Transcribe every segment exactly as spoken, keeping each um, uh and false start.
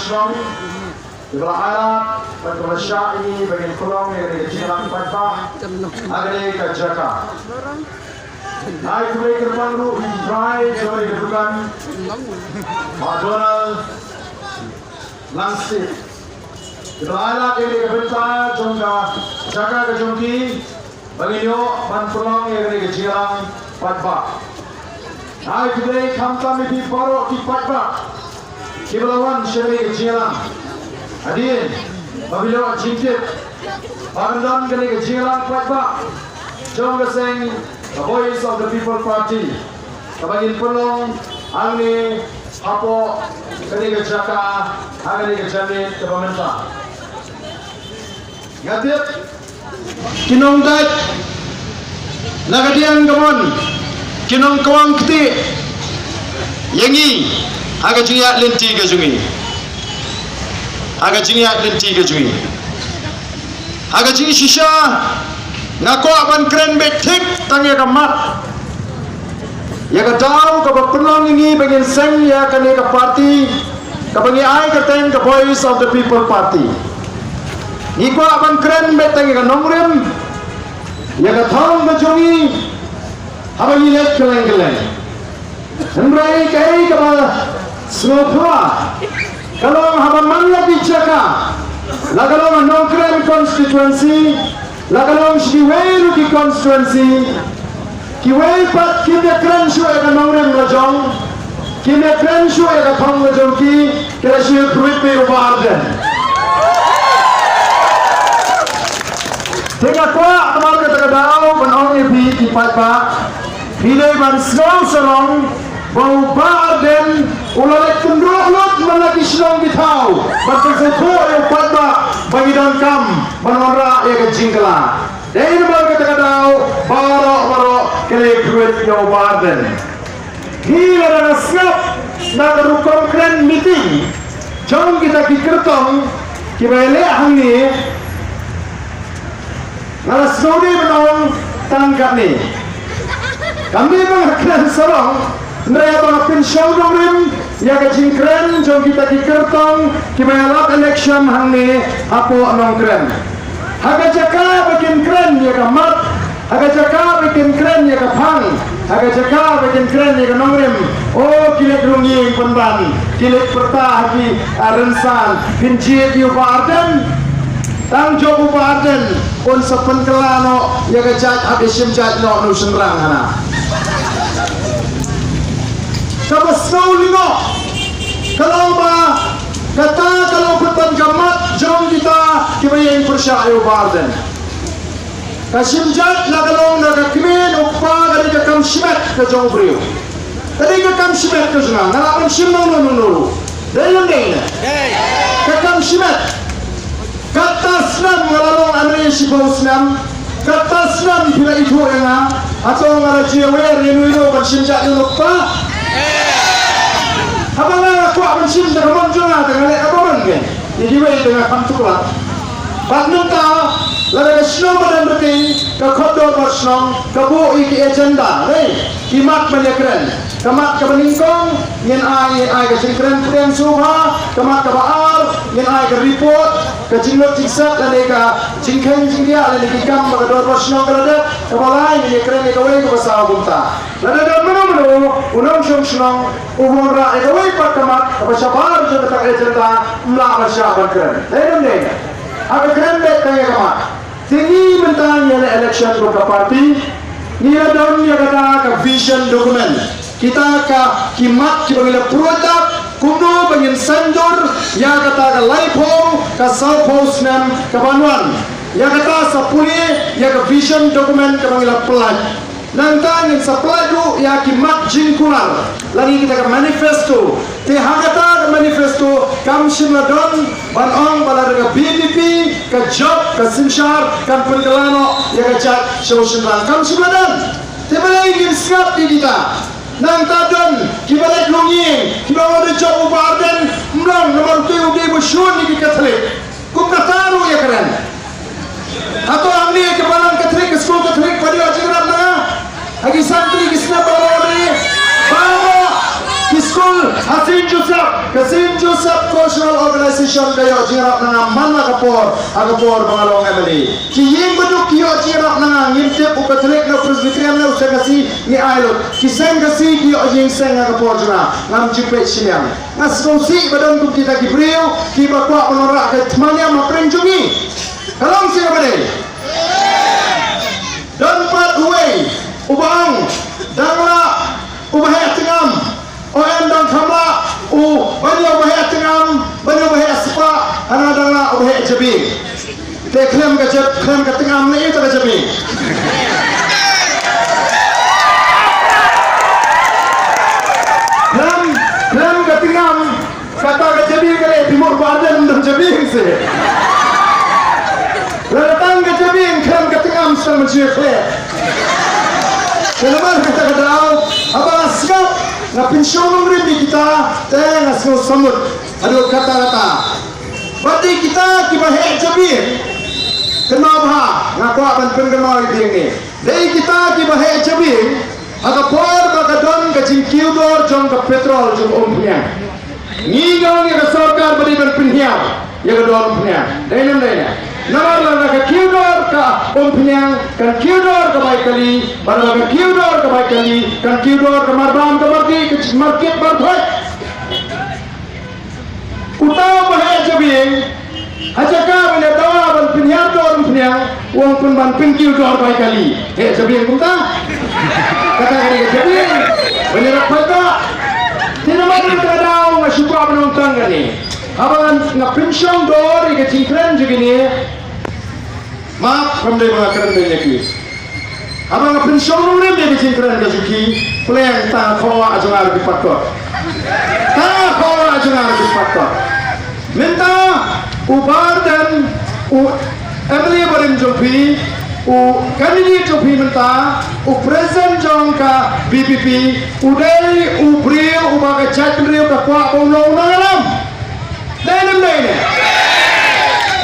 Shnong, kiba la ailad bad kiba la shah ïa ngi ba ngin pynlong ïa kane ka jingïalang paidbah ha kane ka jaka. Ai khublei kyrpang ruh ïa i trai jong kane ka dukan, Bah Donald Langstieh, kiba la ailad ïa kane ka bynta jong ka jaka ka jong ki, ba ngin ïoh ban pynlong ïa kane ka jingïalang paidbah. Ai khublei khamtam ïa phi baroh ki paidbah kiba la wan sha kane ka jingïalang. Hadien ba phi la wan jingtip ba kan don kane ka jingïalang paidbah jong ka seng ka Voice of the People Party kaba ngin pynlong hangne hapoh kane ka jaka ha kane ka janmiet kaba mynta. Nga tip ki nongdait na ka diang ka mon, ki nongkwang kti ïa ngi ha ka jingïaid lynti ka jong ngi, ha ka jingïaid lynti ka jong ngi, ha ka jingshisha nga kwah ban kren beit thik tang ïa ka mat, ïa ka daw kaba pynlong ïa ngi ba ngin seng ïa kane ka party kaba ngi ai kyrteng ka Voice of the People Party. Ngi kwah ban kren beit tang ïa ka nongrim, ïa ka thong ka jong ngi haba ngi leit kylleng kylleng. Hynrei kaei kaba sngewphylla ka long haba man la ki jaka, la ka long ha Nongkrem constituency, la ka long sha kiwei ruh ki constituency, kiwei pat kim ïakren shuh ïa ka nongrim la jong, kim ïakren shuh ïa ka thong la jong ki, ki la shu ïakren beit ïa u Bah Ardent. Te nga kwah namar kata ka daw ban ong ïa phi ki paidbah, phi dei ban sngew sarong ba u Bah Ardent u la leit kynroh lut man la ki shnong ki thaw ban pynsngewthuh ïa u paidbah ba ngi donkam ban wanrah ïa ka jingkylla. Dei namar kata ka daw baroh baroh ki la ïakren ïa u Bah Ardent. Hi lada nga sngap na ka rukom kren meeting jong kita ki kyrtong kiba ïaleh hangne, nga la sngewdei ban ong tang katne. Kam dei ba nga kren sarong, hynrei ba nga pynshong nongrim ïa ka jingkren jong kita ki kyrtong kiba ïalap election hangne hapoh Nongkrem. Ha ka jaka ba kin kren ïa ka mat, ha ka jaka ba kin kren ïa ka phang, ha ka jaka ba kin kren ïa ka nongrim, oh, ki leit rung ïing pynban, ki leit pyrta ha ki, ah, rynsan, pynjied ïa u Bah Ardent. Tang jong u Bah Ardent un sa pynkylla noh ïa ka jait, hap ïa shim jait noh na u shynrang hana. Kaba sngewlyngngoh ka long ba kata ka long pynban ka mat jong kita kiba ïeng pyrshah ïa u Bah Ardent. Ka shim jait la ka long na ka kmie u kpa, ka dei ka kam shimet ka jong u briew. Ka dei ka kam shimet ka jong nga, nga lah ban shim nongno nongno ruh. Dei ne em dei ne? Ka kam shimet. Kata snem nga la long MLA shiphew snem. Kata snem phi la ithuh ïa nga. Hato nga la jia wer ïa uno uno ban shim jait ïa u kpa? Haba nga la kwah ban shim da ka mon jong nga, te nga leh kaba mon kein. Ïa kiwei te nga kham tuklar. Bad mynta lada ka shnong ba don ruh ka khot dorbar shnong, ka buh ïa ki agenda, dei, ki mat ban ïakren. Ka mat kaba nyngkong ngin ai, ngin ai ka jingkren pyrshah sngewbha. Ka mat kaba ar ngin ai ka report, ka jinglut jingsep lane ka jingkheiñ jingdiah lane ki kam ba ka dorbar shnong ka la dep. Kaba lai ngin ïakren ïa kawei kaba saw kumta. Lada don mano mano u nongshong shnong uba wanrah ïa kawei pat ka mat kaba shabar jong kata ka agenda, ym lah ban shah ban kren. Dei ne em dei? Ha ka kren beit tang ïa ka mat. Te ngi mynta ngi ïaleh election kum ka party, ngi la don ïa kata ka vision document. Kita ka ki mat kiba ngi la pyrshah kumno ba ngin saiñdur ïa kata ka laiphew, ka sawphew snem kaban wan. Ïa kata sa pule ïa ka vision document kaba ngi la pynlait. Nangta ngin sa pynlait ruh ïa ki mat jingkular lane kita ka manifesto. Te ha kata ka manifesto kam shym la don ban ong ba lada ka VPP ka jop ka synshar kan pynkylla noh ïa ka jait sha u shynrang. Kam shym la don. Te balei ngin sngap ïa kita? Nangta don kiba leit rung ïing kiba ong da jop u Bah Ardent, ym long namar uto u dei ba shun ïa ki Katholik. Kum kata ruh ïakren. Hato hangne ka balang Katholik, ka skul Katholik, ba dei jingïarap na nga? Ha ki san tylli ki snem ba la wan hangne, baroh ki skul ha Saint Joseph, ka Saint Joseph Cultural Organization ka ïoh jingïarap na nga man la ka por, ha ka por ba nga long M L A. Ki ïing baduk ki ïoh jingïarap na nga, ngim tip u Katholik ne u Presbyterian ne u Seng Khasi, ngi ai lut. Ki Seng Khasi ki ïoh ïing seng ha ka por jong nga, ngam ju peit shiliang. Nga sngewsih ba don kum kita ki briew kiba kwah ban wanrah ka thma niam hapdeng jong ngi. Ka long shisha kaba dei. Don pat uwei uba ong, dang lah uba heh tngam. O em, dang kham lah u ban ïa uba heh tngam, ban ïa uba heh spah, hana dang lah uba heh jabieng. Te khlem ka jab, khlem ka tngam ne ïa ka jabieng. Khlem, khlem ka tngam, kata ka jabieng ka leh, phi mut Bah Ardent don jabieng seh. Lada tang ka jabieng, khlem ka tngam, sa mynta khlem. Te namar kata ka daw, haba nga sngap, nga pynshong nongrim ïa kita, te nga sngew samut haduh katta katta. Bad dei kita kiba heh jabieng, kynmaw bha, nga kwah ban pynkynmaw ïa phi hangne. Dei kita kiba heh jabieng, ha ka por ba ka don ka jingkiew dor jong ka petrol jong ka umphniang, ngi ong ïa ka sorkar ba dei ban pynhiar ïa ka dor umphniang. Dei ne ym dei ne? Namar lada ka kiew dor ka umphniang, kan kiew dor ka bai kali, bad lada ka kiew dor ka bai kali, kan kiew dor ka marbam, ka markit, ka markit baroh. Uta uba heh jabieng, ha jaka ban ïa dawa ban pynhiar dor umphniang, u ong pynban pynkiew dor bai kali. Heh jabieng kumta. Kata ka dei ka jabieng. Ban ïarap paidbah. Te namar kata ka daw nga shu kwah ban ong tang kane. Haba nga pynshong dor ïa ka jingkren jong kine. Map, kam dei ba nga kren beiñ ïa ki. Haba nga pynshong nongrim ïa ka jingkren ka jong ki, pleng tang ha khawah jong nga ruh ki pat kot. Tang ha khawah jong nga ruh ki pat kot. Mynta u Bah Ardent, u M L A barim jong phi, u candidate jong phi mynta, u president jong ka V P P, u dei u briew uba ka jaitbynriew ka kwah ba u long u nongïalam. Dei ne ym dei ne?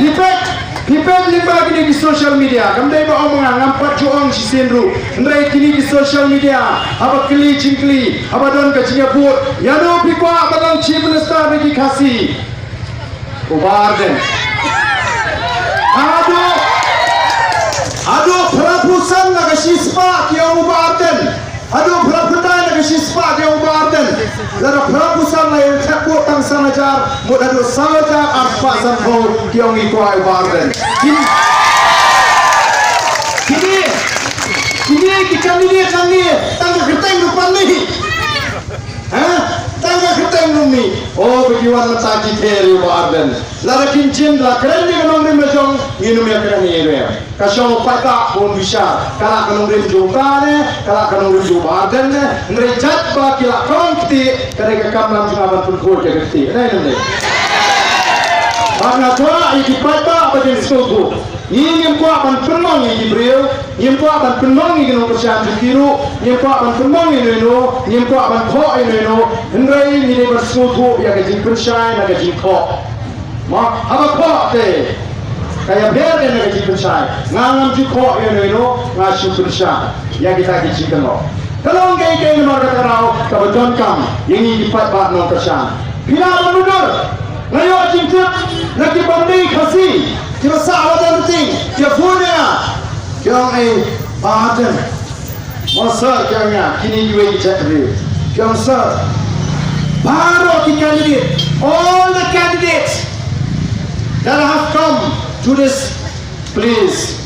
Phi peit, phi peit lyngba kine ki social media, kam dei ba ong ma nga, ngam pat ju ong shisien ruh. Hynrei kine ki social media, haba kylli jingkylli, haba don ka jingïabud, ïano phi kwah ban long Chief Minister na ki Khasi? U Bah Ardent. Haduh, haduh phra phew san na ka shispah ki ong u Bah Ardent. Haduh phra phew khyndai na ka shispah ki ong u Bah Ardent. Lada phra phew san la ïeng thep vote tang san hajar, mut haduh saw hajar arspah sanphew ki ong ngi kwah u Bah Ardent. Kin-, kine, kine ki candidate nangne, tang ka kyrteng ruh pan mih. Ha? Tang ka kyrteng ruh mih. O, ba ki wan mynta ki ther ïa u Bah Ardent. Lada kin jin la kren ïa ka nongrim la jong, ngin ym ïa kren ïa u. Ka shong u paidbah ban bishar, ka lah ka nongrim jong uta ne, ka lah ka nongrim jong u Bah Ardent ne, hynrei jait ba ki lah kawang kti, ka dei ka kam jong nga ban pynkhuid ïa ka kti. Dei ne ym dei? Bad nga kwah ïa ki paidbah ba kin sngewthuh. Ngi ngim kwah ban pynmong ïa ki briew, ngim kwah ban pynmong ïa ki nongkyrshan jong ki ruh, ngim kwah ban pynmong ïa uno uno, ngim kwah ban khoh ïa uno uno, hynrei ngi dei ban sngewthuh ïa ka jingpynshai na ka jingkhoh. Mo, haba khoh te ka ïapher te na ka jingpynshai. Nga ngam ju khoh ïa uno uno, nga shu pynshai ïa kita ki jingkynnoh. Ka long kaei kaei namar kata ka daw kaba donkam ïa ngi ki paidbah nongkyrshan. Phi lah ban mudui, nga ïoh jingtip na ki bym dei Khasi kiba sah ha Batanting, ki phone ïa nga, ki ong, "Ei, Bah Ardent." Mo sir, ki ong ïa nga, kine kiwei ki jait briew. Ki ong, "Sir, baroh ki candidate, all the candidates that have come to this place,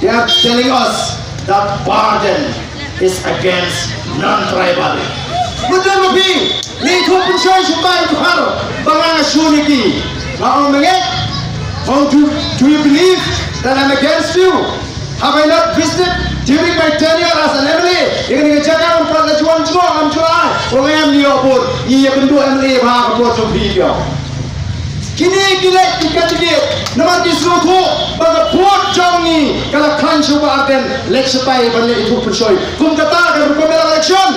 they are telling us that Bah Ardent is against non-tribal." Mynta ma phi, ngi ïathuh pynshoi sha u Bah Dkhar ba nga shu niki. Nga ong, "Mengek, ong, do, do you believe that I'm against you? Have I not visited during my tenure as an M L A?" Ïa kane ka jaka ngam pat la ju wan jngoh, ngam ju ai. Ong, "Em, ngi ïoh bud, ngi ïakynduh M L A bha ha ka por jong phi," ki ong. Kine ki leit ki candidate namar ki sngewthuh ba ka vote jong ngi ka la khlaiñ sha u Bah Ardent. Leit shatai ban leit ïathuh pynshoi. Kum kata ka rukom ïalap election.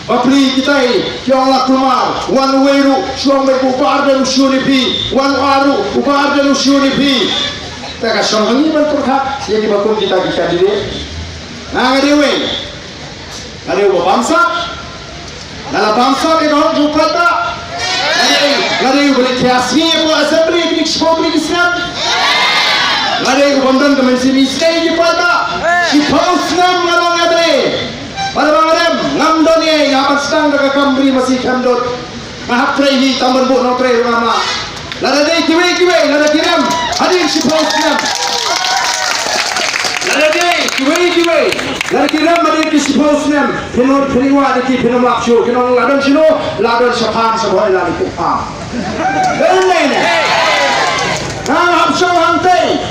Bapli kitai ki ong la kulmar. Wan uwei ruh shu ong beit ba u Bah Ardent u shu ïa phi. Wan u ar ruh, u Bah Ardent u shu ïa phi. Te ka shong ha ngi ban pyrkhat ïa kiba kum kita ki candidate. Nga, nga dei uwei. Nga dei uba bamsap. Nga la bamsap ïa ka hok jong u paidbah. Nga dei, nga dei uba leit khia sngi hapoh Assembly kine ki shiphew tylli ki snem. Nga dei u bym don ka mynsiem isynei ïa ki paidbah. Shiphew snem nga long M L A. Bad haba nga rem ngam don ei, nga hap ban sdang da ka kam ri masi khlem dud. Nga hap trei hi, tang ban buh nongtrei ruh ngam lah. Lada dei kiwei kiwei, lada ki rem hadien shiphew snem. Lada dei kiwei kiwei, lada ki rem hadien ki shiphew snem, phin ïoh, phin ïoh wad ïa ki, phin ym lap shuh, kin ong la don shano, la don sha farm, sha bhoi, la dei kum farm. Dei ne, ne. Nga hap shong hangtei.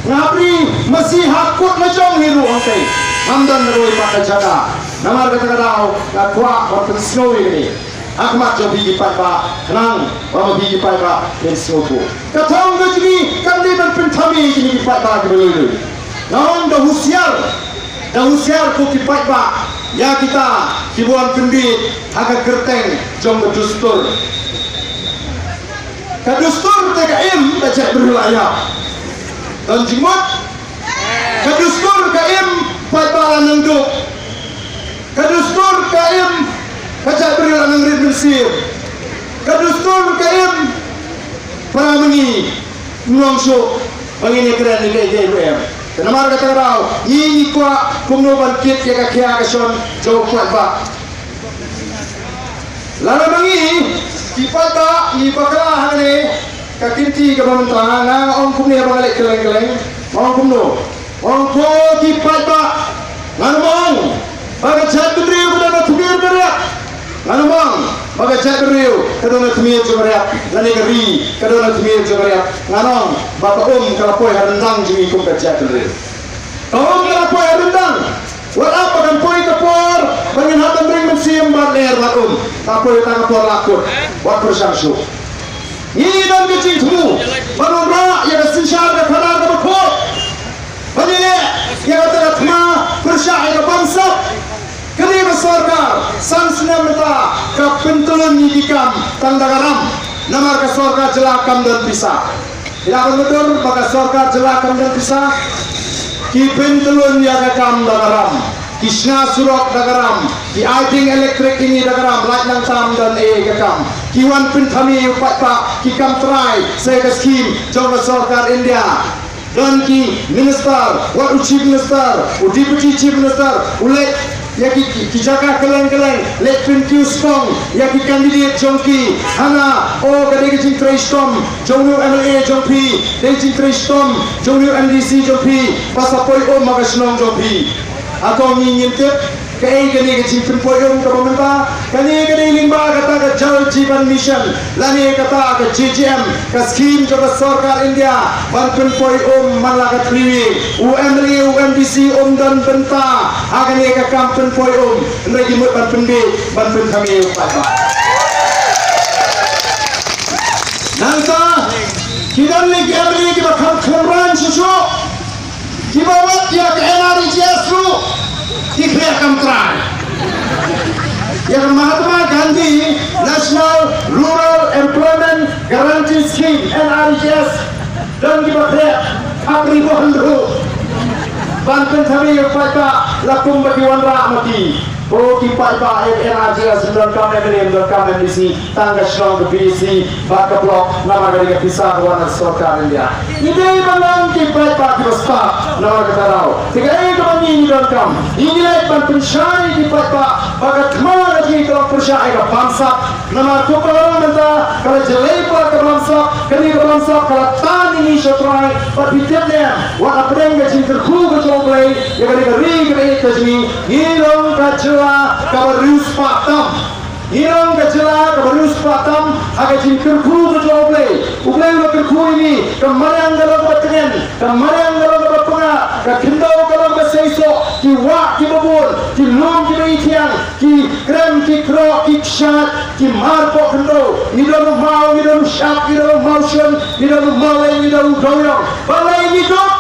Nga hap ri masi ha kut la jong hi ruh hangtei. Ngam don ruh pat ka jaka. Namar kata ka daw nga kwah ban pynsngew ïa kane ha khmat jong phi ki paidbah, khnang ba ma phi ki paidbah phin sngewthuh. Ka thong ka jong ngi kam dei ban pynthame ïa kine ki paidbah kiba lui lui. Nga ong da husiar, da husiar ko ki paidbah ïa kita kiba wan pynbieit ha ka kyrteng jong ka dustur. Ka dustur te ka im, ka jaitbynriew la ïap. Don jingmut? Ka dustur ka im, paidbah la nang duk. Ka dustur ka im, ka jaitbynriew la nang rit mynsiem. Ka dustur ka im, para ma ngi, ym long shuh ba ngin ïakren ïa kaei kaei ruh em. Te namar kata ka daw ngi, ngi kwah kumno ban kit ïa ka khia ka shon jong u paidbah. Lada ma ngi ki paidbah ngi bakla ha kane ka kynti kaba mynta, nga ong kumne, ba nga leh kylleng kylleng, nga ong kumno? Nga ong ko ki paidbah, ngan ong ba ka jaitbynriew ka don na tmier ka riat. Ngan ong ba ka jaitbynriew ka don na tmier jong ka riat, lane ka ri ka don na tmier jong ka riat. Ngan ong ba ka um ka la poi ha ryndang jong ngi kum ka jaitbynriew. Ka um ka la poi ha ryndang. Wat ap ba kan poi ka por ba ngin hap ban ring mynsiem bad ler bad um. Ka poi tang ka por la kut, wat pyrshang shuh. Ngi don ka jingthmu ban wanrah ïa ka synshar ka khadar kaba khuid. Ba ngi leh ïa kata ka thma pyrshah ïa ka bamsap. Kane ka sorkar san snem mynta ka pyntyllun ïa ki kam tang da ka ram. Namar ka sorkar jylla kam don pisa. Ïa ban mudui ba ka sorkar jylla kam don pisa. Ki pyntyllun ïa ka kam da ka ram. Ki shna surok da ka ram. Ki ai tieng elektrik ïa da ka ram. Lait nangta ym don ei ka kam. Ki wan pynthame ïa u paidbah, ki kam trai sa ïa ka skim jong ka sorkar India. Don ki minister, wat u chief minister, u deputy chief minister, u leit ïa ki, ki, ki jaka kylleng kylleng, leit pynkiew skong ïa ki candidate jong ki. Hana, o, ka dei ka jingtrei shitom jong une u M L A jong phi, dei jingtrei shitom jong une u M D C jong phi ba sa poi um ha ka shnong jong phi. Hato ngi ngim tip kaei kane ka jingpynpoi um kaba mynta? Kane ka dei lyngba kata ka Jal Jeevan Mission lane kata ka J J M, ka skim jong ka sorkar India ban pynpoi um man la ka three wheel. U M L A, u M D C um don bynta ha kane ka kam pynpoi um, hynrei ki mut ban pynbieit, ban pynthame ïa u paidbah. Nangta ki don ne ki M L A kiba kham khlem rang shuh shuh, kiba wad ïa ka N R E G S ruh ki khleh kam trai. Ïa ka Mahatma Gandhi National Rural Employment Guarantee Scheme, N R E G S, don kiba khleh kham ri bun ruh. Ban pynthame ïa u paidbah la kumba ki wanrah ma ki. Ko ki paidbah, N R E G S ym donkam M L A, ym donkam M D C, tang ka shnong, ka B D C bad ka block, namar ka dei ka pisa ka wan na sorkar India. Ngi dei ban long ki paidbah kiba stad namar kata ka daw. Te kaei kaba ngi, ngi donkam? Ngi leit ban pynshai ïa ki paidbah ba ka thma ka jong ngi ka long pyrshah ïa ka bamsap. Namar kumba la ong mynta, ka la jlei palat ka bamsap, kane ka bamsap ka la tan ïa ngi sha U Trai, bad phi tip ne em, wat hapdeng ka jingkyrkhu ka jong U Blei ïa kane ka ri kaba ïeit ka jong ngi, ngi long ka jylla kaba riewspah tam. Ngi long ka jylla kaba riewspah tam ha ka jingkyrkhu ka jong U Blei. U Blei u la kyrkhu ïa ngi, ka mariang ka long kaba tngen, ka mariang ka long kaba pyngngad, ka khyndew ka long kaba seisoh, ki wah kiba bun, ki lum kiba ithiang, ki krem, ki khrok, ki kshaid, ki marpoh khyndew. Ngi don u maw, ngi don u shap, ngi don u mawshun, ngi don u mawlei, ngi don u dewiong. Balei ngi duk?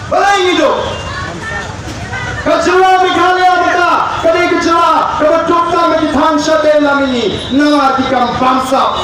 Balei ngi duk? Ka jylla Meghalaya mynta ka dei ka jylla kaba duk tam ha ki thaiñ shadei lam ïa ngi namar ki kam bamsap.